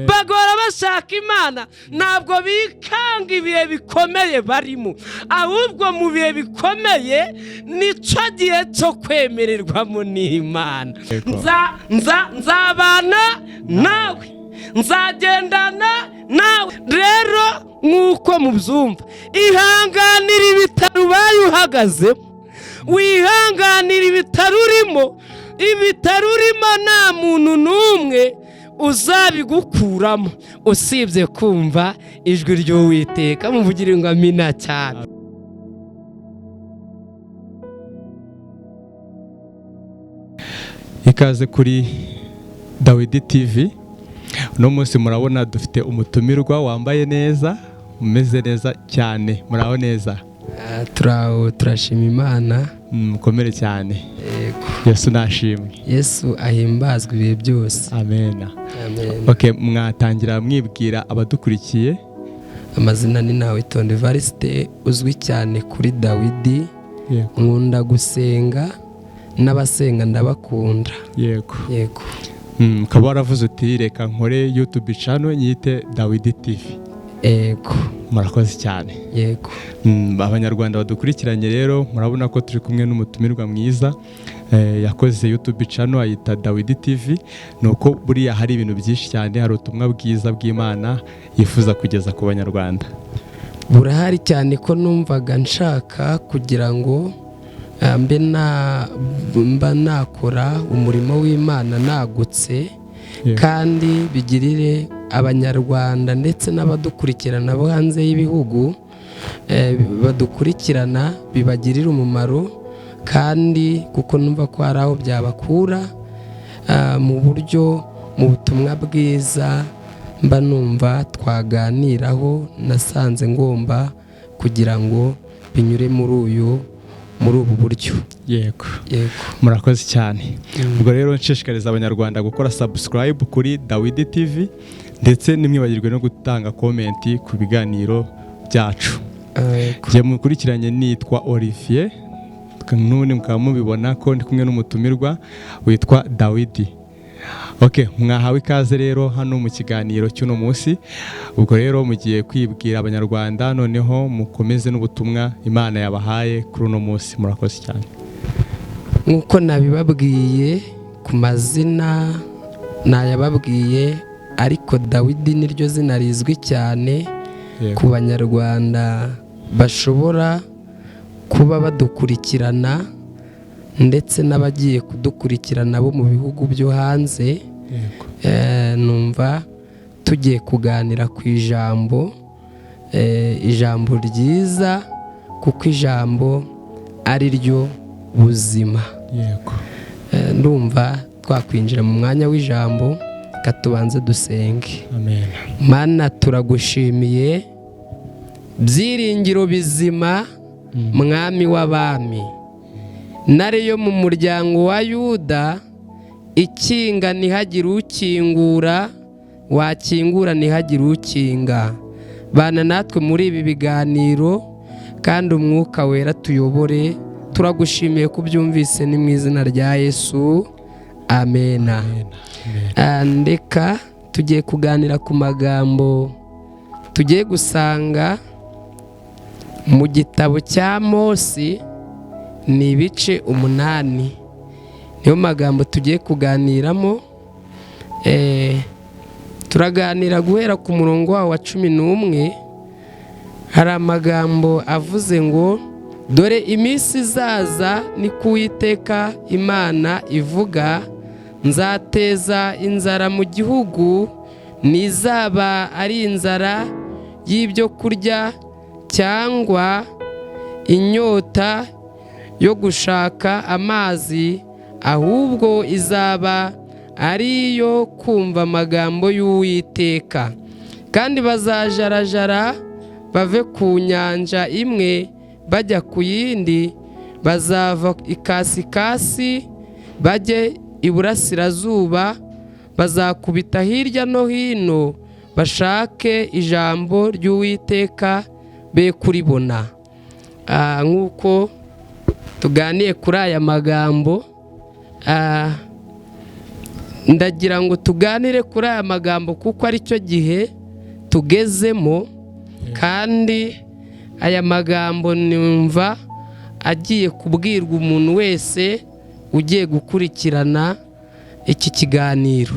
Bagahora bashaka Imana. Ntabwo bikanga ibihe bikomeye barimo, ahubwo mu bihe bikomeye nicyo gihe cyo kwemererwamo n'Imana. Nzabana nawe, nzagendana nawe. Rero nk'uko mubyumva, ihanganira ibitaro ubaye uhagazemo, wihanganira ibitaro urimo. Ibitaro urimo nta muntu n'umwe uzabigukuramo usibye kumva ijwi ry'Uwiteka. Muvugire ngo amina cyane. Ikaze kuri Dawidi TV. Uno munsi murabona dufite umutumirwa wambaye neza, umeze neza cyane. Muraho neza? Turashima Imana. Mukomere cyane. Yesu nashimwe. Yesu ahimbazwe ibihe byose. Amen. Okay, mwatangira mwibwira abadukurikiye. Amazina ni Ntawitonda Evariste, uzwi cyane kuri Dawidi. Nkunda gusenga, n'abasenga ndabakunda. Yego. Yego. Ukaba waravuze uti reka nkore YouTube channel nyite Dawidi TV. Yego. Murakoze cyane. Yego. Abanyarwanda badukurikiranye rero murabona ko turi kumwe n'umutumirwa mwiza, yakoze YouTube channel ayita Dawidi TV. Nuko buriya hari ibintu byinshi cyane, hari ubutumwa bwiza bw'Imana yifuza kugeza ku banyarwanda. Burahari cyane, ko numvaga nshaka kugira ngo mbe mba nakora umurimo w'Imana nagutse, kandi bigirire abanyarwanda ndetse n'abadukurikirana bo hanze y'ibihugu badukurikirana, bibagirira umumaro, kandi kuko numva ko hari aho byabakura mu buryo mu butumwa bwiza mba numva twaganiraho. Nasanze ngomba kugira ngo binyure muri ubu buryo. Yego. Yego. Murakoze cyane. Ubwo rero nshishikariza abanyarwanda gukora subscribe kuri Dawidi TV, ndetse nimwibagirwe no gutanga comment ku biganiro byacu. Njye mukurikiranye nitwa Olivier, none mukaba mubibona ko ndi kumwe n'umutumirwa witwa Dawidi. Okay, mwahawe ikaze rero hano mu kiganiro cy'uno munsi. Ubwo rero mugiye kwibwira abanyarwanda, noneho mukomeze n'ubutumwa Imana yabahaye kuri uno munsi. Murakoze cyane. Nk'uko nabibabwiye ku mazina nayababwiye, ariko Dawidi niryo zina rizwi cyane ku banyarwanda bashobora kuba badukurikirana, ndetse n'abagiye kudukurikirana bo mu bihugu byo hanze. Numva tugiye kuganira ku ijambo, ijambo ryiza, kuko ijambo ari ryo buzima. Yego. Ndumva twakwinjira mu mwanya w'ijambo, katubanze dusenge. Amen. Mana, turagushimiye byiringiro bizima, mwami w'abami, ntare yo mu muryango wa Yuda, ikinga ntihagire ukingura, wakingura ntihagire ukinga. Bana natwe muri ibi biganiro, kandi umwuka wera tuyobore. Turagushimiye kubyumvise, ni mu izina rya Yesu, amena. Ndeka tugiye kuganira ku magambo tugiye gusanga mu gitabo cya Mose, ni ibice 8. Niyo magambo tugiye kuganiramo. Turaganira guhera ku murongo wawo wa 11. Hari amagambo avuze ngo: dore iminsi izaza, ni ko Uwiteka Imana ivuga, nzateza inzara mu gihugu, ntizaba ari inzara y'ibyo kurya cyangwa inyota yo gushaka amazi, ahubwo izaba ari iyo kumva amagambo y'Uwiteka. Kandi bazajarajara bave ku nyanja imwe bajya ku yindi, bazava ikasikasi bajye iburasirazuba, bazakubita hirya no hino bashake ijambo ry'Uwiteka be kuribona. Nk'uko tuganiye kuri aya magambo, Ndagira ngo tuganire kuri aya magambo kuko aricyo gihe tugezemo, kandi aya magambo numva agiye kubwirwa umuntu wese ugiye gukurikirana iki kiganiro.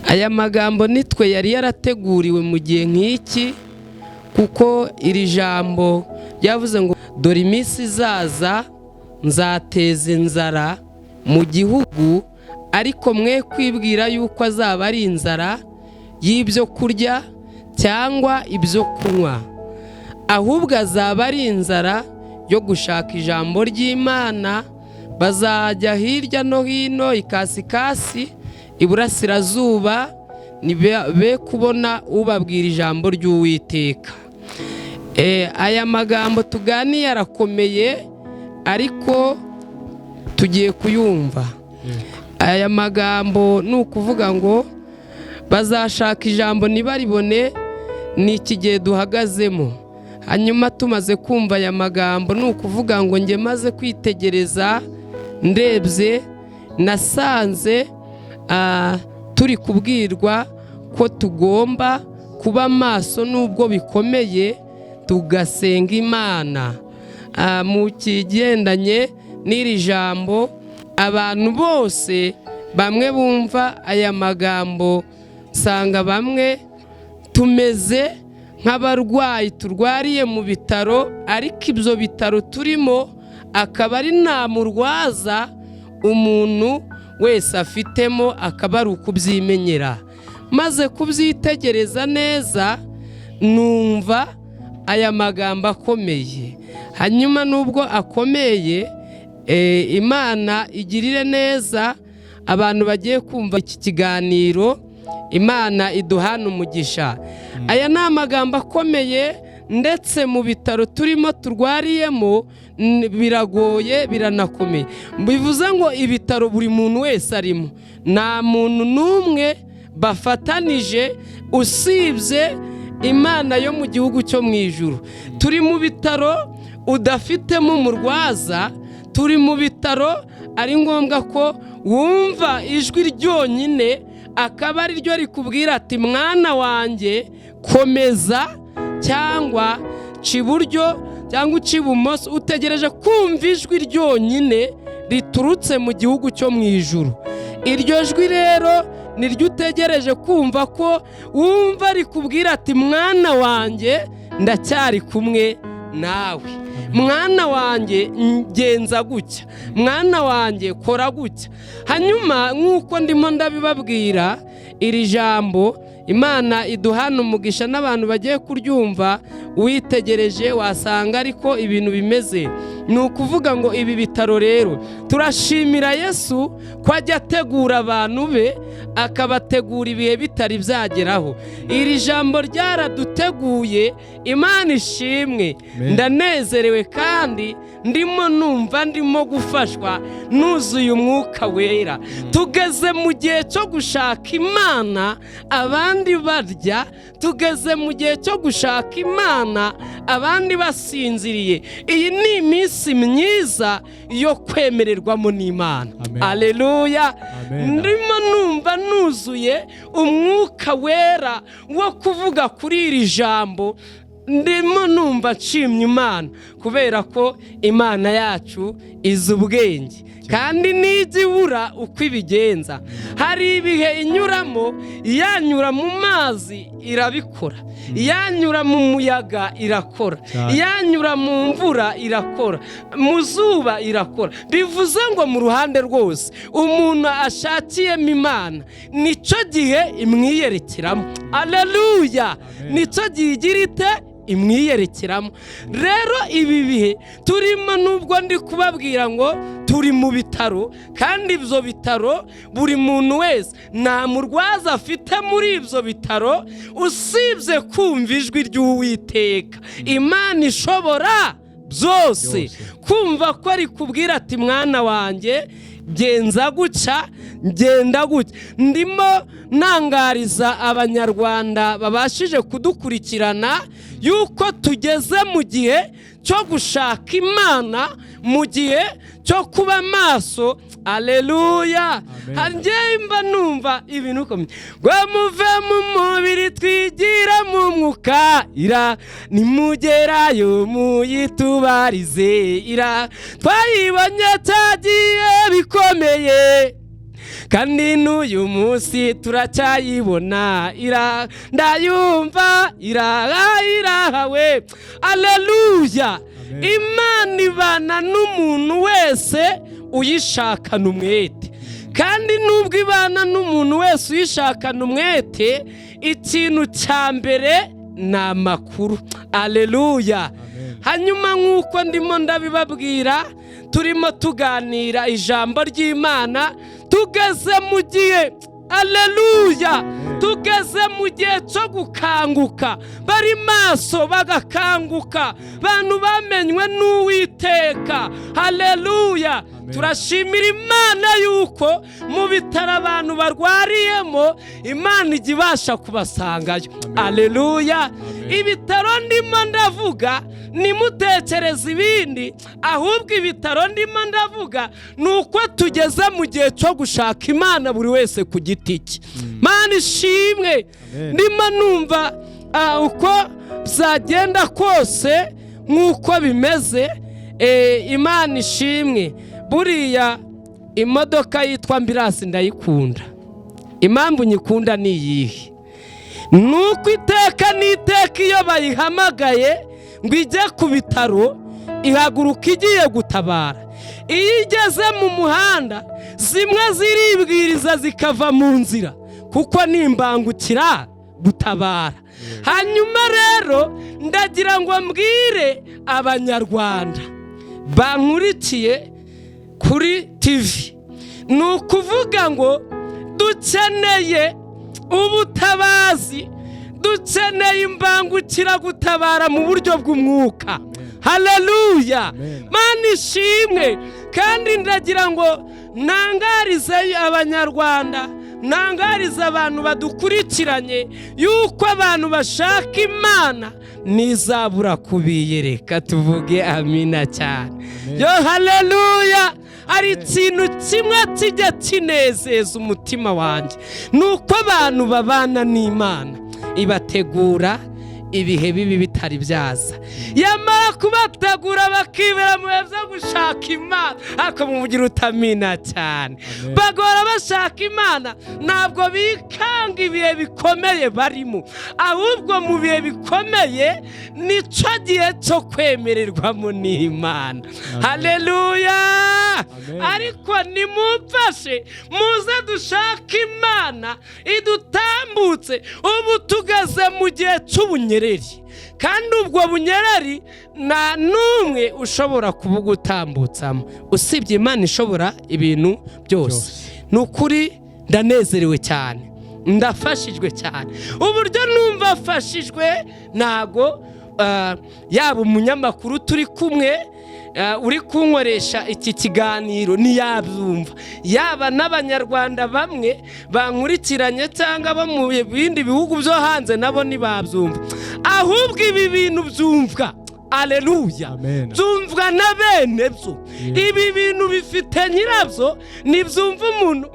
Aya magambo nitwe yari yarateguriwe mu gihe nk'iki, kuko iri jambo ryavuze ngo dore iminsi izaza nzateza inzara mu gihugu, ariko mwe kwibwira yuko azaba ari inzara y'ibyo kurya cyangwa ibyo kunywa, ahubwo azaba ari inzara yo gushaka ijambo ry'Imana. Bazajya hirya no hino, ikasikasi, iburasirazuba, be kubona ubabwira ijambo ry'Uwiteka. Aya magambo tuganiye arakomeye, ariko tugiye kuyumva. Aya magambo ni ukuvuga ngo bazashaka ijambo ntibaribone, ni iki gihe duhagazemo. Hanyuma tumaze kumva aya magambo, ni ukuvuga ngo njye maze kwitegereza ndebye, nasanze turi kubwirwa ko tugomba kuba maso nubwo bikomeye, tugasenga Imana. Mu kigendanye n'iri jambo, abantu bose bamwe bumva aya magambo, nsanga bamwe tumeze nk'abarwayi turwariye mu bitaro, ariko ibyo bitaro turimo akaba ari nta murwaza umuntu wese afitemo, akaba ari ukubyimenyera. Maze kubyitegereza neza, numva aya magambo akomeye. Hanyuma nubwo akomeye, Imana igirire neza abantu bagiye kumva iki kiganiro, Imana iduhana umugisha. Aya ni amagambo akomeye, ndetse mu bitaro turimo turwariyemo biragoye, biranakomeye. Bivuze ngo ibitaro buri muntu wese arimo, nta muntu n'umwe bafatanije usibye Imana yo mu gihugu cyo mu ijuru. Turi mu bitaro udafitemo umurwaza, turi mu bitaro ari ngombwa ko wumva ijwi ryonyine, akaba ari ryo rikubwira ati mwana wanjye komeza, cyangwa ca iburyo cyangwa uca ibumoso. Utegereje kumva ijwi ryonyine riturutse mu gihugu cyo mu ijuru. Iryo jwi rero niryo utegereje kumva, ko wumva rikubwira ati mwana wanjye ndacyari kumwe nawe, mwana wanjye ngenza gutya, mwana wanjye kora gutya. Hanyuma nk'uko ndimo ndabibabwira iri jambo, Imana iduhana umugisha n'abantu bagiye kuryumva. Witegereje wasanga ariko ibintu bimeze. Ni ukuvuga ngo ibi bitaro rero, turashimira Yesu ko ajya ategura abantu be, akabategura ibihe bitari byageraho. Iri jambo ryaraduteguye, Imana ishimwe. Ndanezerewe kandi ndimo numva ndimo gufashwa, nuzuye umwuka wera. Tugeze mu gihe cyo gushaka Imana abandi barya, tugeze mu gihe cyo gushaka Imana abandi basinziriye. Iyi ni iminsi myiza yo kwemererwamo n'Imana. Aleluya. Ndimo numva nuzuye umwuka wera wo kuvuga kuri iri jambo. Ndimo numva nshimye Imana kubera ko Imana yacu izi ubwenge, kandi nijya ibura uko ibigenza. Hari ibihe inyuramo, yanyura mu mazi irabikora, yanyura mu muyaga irakora, yanyura mu mvura irakora, mu zuba irakora. Bivuze ngo mu ruhande rwose umuntu ashakiyemo Imana, nicyo gihe imwiyerekeramo. Aleluya. Nicyo gihe igira ite? Imwiyerekeramo. Rero ibi bihe turimo, nubwo ndi kubabwira ngo turi mu bitaro, kandi ibyo bitaro buri muntu wese nta murwaza afite muri ibyo bitaro usibye kumva ijwi ry'Uwiteka Imana ishobora byose, kumva ko rikubwira ati mwana wanjye genza gutya, ngenda gutya. Ndimo ntangariza abanyarwanda babashije kudukurikirana yuko tugeze mu gihe cyo gushaka Imana, mu gihe cyo kuba maso. Aleluya. Njye mba numva ibintu ukomeye ngo muve mu mubiri twigira mu mwuka, ira nimugerayo muyitubarize, ira twayibonye cyagiye bikomeye, kandi n'uyu munsi turacyayibona, ira ndayumva irahawe. Aleluya. Imana ibana n'umuntu wese uyishakana umwete, kandi nubwo ibana n'umuntu wese uyishakana umwete, ikintu cya mbere ni amakuru. Aleluya. Hanyuma nk'uko ndimo ndabibabwira, turimo tuganira ijambo ry'Imana, tugeze mu gihe, aleluya, tugeze mu gihe cyo gukanguka, bari maso bagakanguka, bantu bamenywe n'Uwiteka. Haleluya. Turashimira Imana yuko mu bitaro abantu barwariyemo Imana ijya ibasha kubasangayo. Aleluya. Ibitaro ndimo ndavuga, nimutekereza ibindi, ahubwo ibitaro ndimo ndavuga ni uko tugeze mu gihe cyo gushaka Imana buri wese ku giti cye. Mana ishimwe. Ndimo numva uko byagenda kose nk'uko bimeze. Imana ishimwe. Buriya imodoka yitwa ambulance ndayikunda. Impamvu nyikunda ni iyihe? Ni uko iteka n'iteka iyo bayihamagaye ngo ijye ku bitaro, ihaguruka igiye gutabara. Iyo igeze mu muhanda, zimwe ziribwiriza zikava mu nzira, kuko ni imbangukira gutabara. Hanyuma rero ndagira ngo mbwire Abanyarwanda bankurikiye kuri TV, ni ukuvuga ngo dukeneye ubutabazi, dukeneye imbangukiragutabara mu buryo bw'umwuka. Haleluya. Mana ishimwe. Kandi ndagira ngo ntangarize Abanyarwanda, ntangarize abantu badukurikiranye yuko abantu bashaka Imana ntizabura kubiyereka. Tuvuge amina cyane. Yo haleluya. Hari ikintu kimwe kijya kinezeza umutima wanjye, ni uko abantu babana n'Imana ibategura ibihe bibi bitari byaza, yamara kubategura bakibera mu bihe byo gushaka Imana. Ariko muvugira utamina cyane, bagora bashaka Imana, ntabwo bikanga ibihe bikomeye barimo, ahubwo mu bihe bikomeye nicyo gihe cyo kwemererwamo n'Imana. Haleluya. Ariko nimumfashe muze dushake Imana idutambutse. Ubu tugeze mu gihe cy'ubunyereri, kandi ubwo bunyereri nta n'umwe ushobora kubugutambutsamo usibye Imana ishobora ibintu byose. Ni ukuri ndanezerewe cyane, ndafashijwe cyane. Uburyo numva afashijwe, ntago yaba umunyamakuru turi kumwe uri kunkoresha iki kiganiro ntiyabyumva, yaba n'Abanyarwanda bamwe bankurikiranye cyangwa bo mu bindi bihugu byo hanze nabo ntibabyumva, ahubwo ibi bintu byumvwa, aleluya, byumvwa na bene byo. Ibi bintu bifite nyirabyo, ntibyumva umuntu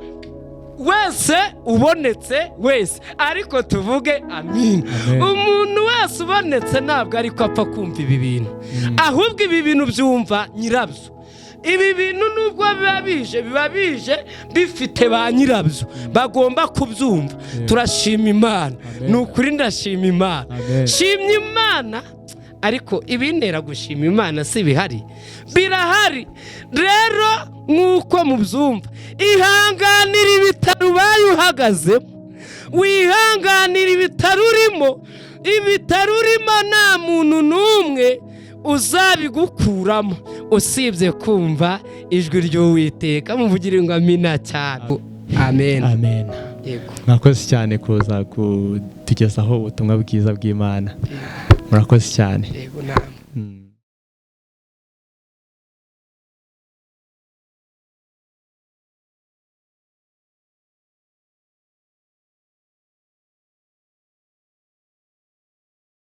wese ubonetse wese. Ariko tuvuge amin. Umuntu wese ubonetse ntabwo ariko apfa kumva ibi bintu, ahubwo ibi bintu byumva nyirabyo. Ibi bintu nubwo biba bije, biba bije bifite ba nyirabyo bagomba kubyumva. Turashima Imana, ni ukuri ndashima Imana, shimye Imana. Ariko ibintera gushima Imana si bihari, birahari. Rero nk'uko mubyumva, ihanganira ibitaro ubaye uhagazemo, wihanganira ibitaro urimo. Ibitaro urimo nta muntu n'umwe uzabigukuramo usibye kumva ijwi ry'Uwiteka. Muvugire ngo amina cyane. Amen. Amen. Yego. Murakoze cyane kuza kutugezaho ubutumwa bwiza bw'Imana. Murakoze cyane. Yego namwe.